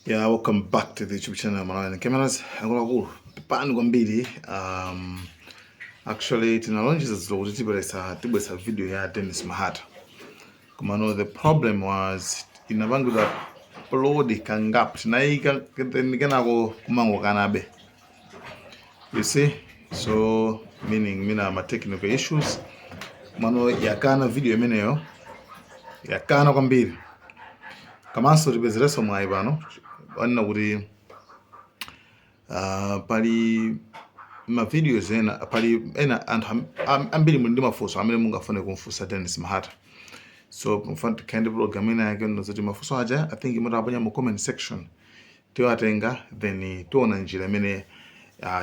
Yeah, welcome back to the YouTube channel Malawian Cameras. Akuluakulu, pepani kwambiri. Actually tinalonjeza dzulo kuti tibweretsa video ya Dennis Mahata. Komano the problem was inapangidwa upload kangapo, tinayika then kenako kumangokanabe. You see? So meaning mina ma technical issues. Mano yakana video imeneyo. Yakana kwambiri. Komanso tipezerenso mwayi pano wanena kuti pali ma videos ena, pali ena anthu ambiri muli ndi mafunso amene mungafune kumfunsa Dennis Mahata. So mfana tikhale ndi program ina yake ndozoti mafunso aja, I think mutaponya mu comment section, tiwatenga, then tiona njira imene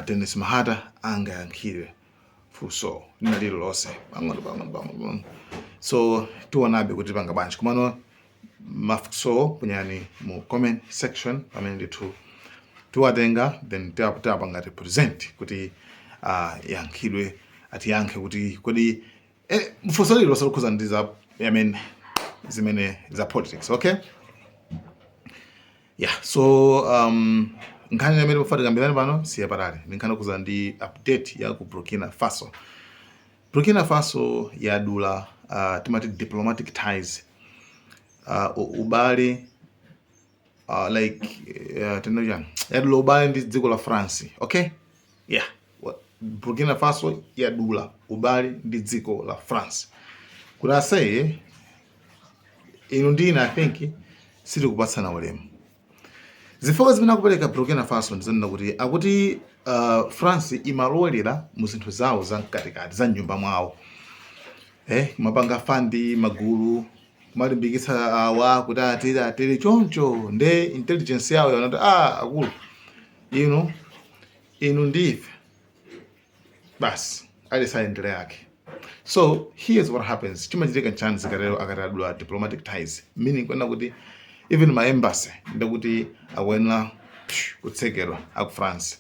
Dennis Mahata angayankhire funso lina lililonse pang'ono pang'ono pang'ono. So tionabe kuti panga bwanji, komano mafunso ponyani mu comment section pamene ndithu tiwatenga, then tiwapanga represent kuti yankhidwe, atiyankhe kuti kodi funso lililonse lokhuza ndi za, I mean, zimene za politics. Okay, yeah. So nkhani imene pafati kambirani pano siyapatali, ndi nkhani yokhuza ndi update ya ku Burkina Faso. Burkina Faso yadula timati diplomatic ties, ubale, like tinojani, yadula ubale ndi dziko la France. Okay, yeah. Burkina Faso yadula ubale ndi dziko la France kuti aseye inu ndine, I think sitikupatsana ulemu. Zifukwa zimene akupereka Burkina Faso ndizonena kuti akuti France imalowelera mu zinthu zawo zamkatikati, za mnyumba mwawo, kumapanga fund magulu, kumalimbikitsa awa kuti atere atere choncho. Nde intelligence yawo yaona kuti, ah, akulu inu, inu ndife basi, alisayendera yake. So here's what happens. Chimachitika nchani zikatero akati adula diplomatic ties? Meaning kwena kuti even ma embassy ndekuti akuyenera kutsekedwa aku France.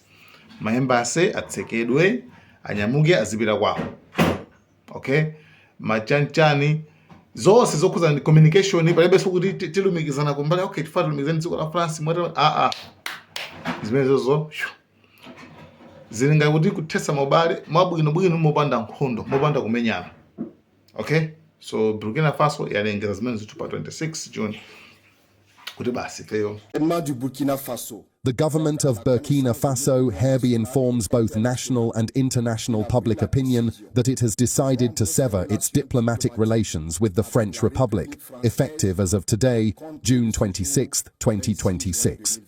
Ma embassy atsekedwe, anyamuke azipita kwawo. Okay, machanchani zonse zokhuza ndi communication, palibenso kuti tilumikizana kumbali, okay, tifuna tilumikizane dziko la France mwati, a a zimenezozo zili ngati kuti kuthetsa maubale mwabwinobwino, mopanda nkhondo, mopanda kumenyana. Okay, so Burkina Faso yalengeza zimene zithu pa 26 June kuti basi feyo. Du Burkina Faso. The government of Burkina Faso hereby informs both national and international public opinion that it has decided to sever its diplomatic relations with the French Republic, effective as of today, June 26, 2026.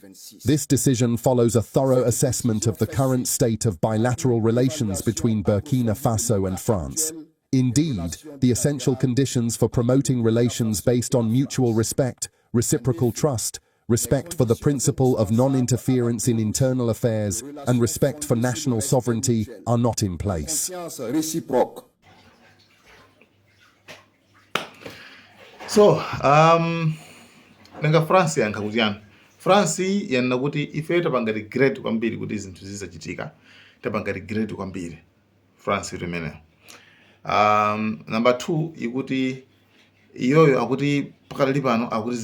This decision follows a thorough assessment of the current state of bilateral relations between Burkina Faso and France. Indeed, the essential conditions for promoting relations based on mutual respect, reciprocal trust, respect for the principle of non-interference in internal affairs, and respect for national sovereignty are not in place. Confiance réciproque. So nanga France yankha kuti yani? France yanena kuti ife tapanga regret kwambiri kuti zinthu zizachitika, tapanga regret kwambiri France itu imeneyo. Number two, ikuti iyoyo akuti pakadali pano akuti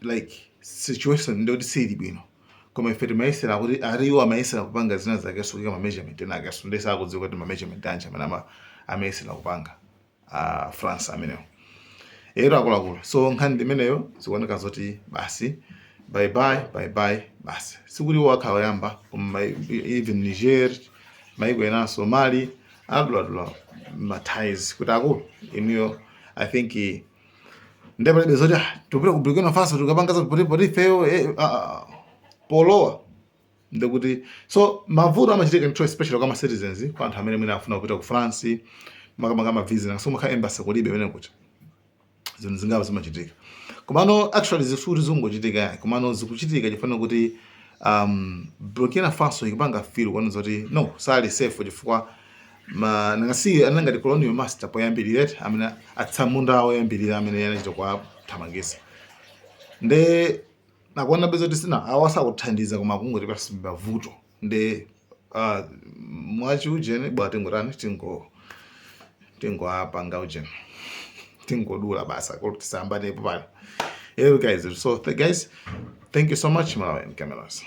like situation ndikuti sili bwino, koma ife timayesera kuti ari iwo amayesera kupanga zina zakenso, kuika ma measurement ena akenso. Ndiye sakudziwa kuti ma measurement anji amene amayesera kupanga France amenewo ero akuluakulu. So nkhani ndimeneyo, zikuoneka zoti basi, bye bye, bye bye basi. Sikuti iwo akhala oyamba, koma even Niger, maiko enanso, Mali, aduladula ma ties kuti akulu inuyo, I think ndiye palibe zoti, ah, tupita ku Burkina Faso tikapanga za poti poti ifeyo polowa ndikuti. So mavuto amachitika ndithu, especially kwa ma citizens, kwa anthu amene mwina afuna kupita ku France, makamaka ma visa, so makha embassy kulibe imene kuti zinthu zingapo zimachitika. Komano actually zisuti zingochitika yayi, komano zikuchitika chifukwa kuti Burkina Faso ikupanga feel kuona zoti no, sali safe, chifukwa ma nangasi anangati colonial master poyambirira amene atsamunda awo oyambirira amene anachita kuwathamangisa, nde nakuona bezoti sina awa sakuthandiza, koma kungoti pasi mavuto. Nde mwachiujeni bwa tingotani, tingoapanga ujeni, tingodula basa kuti tisambanepo pano. Here guys, so the guys Thank you so much, Malawi and Cameras.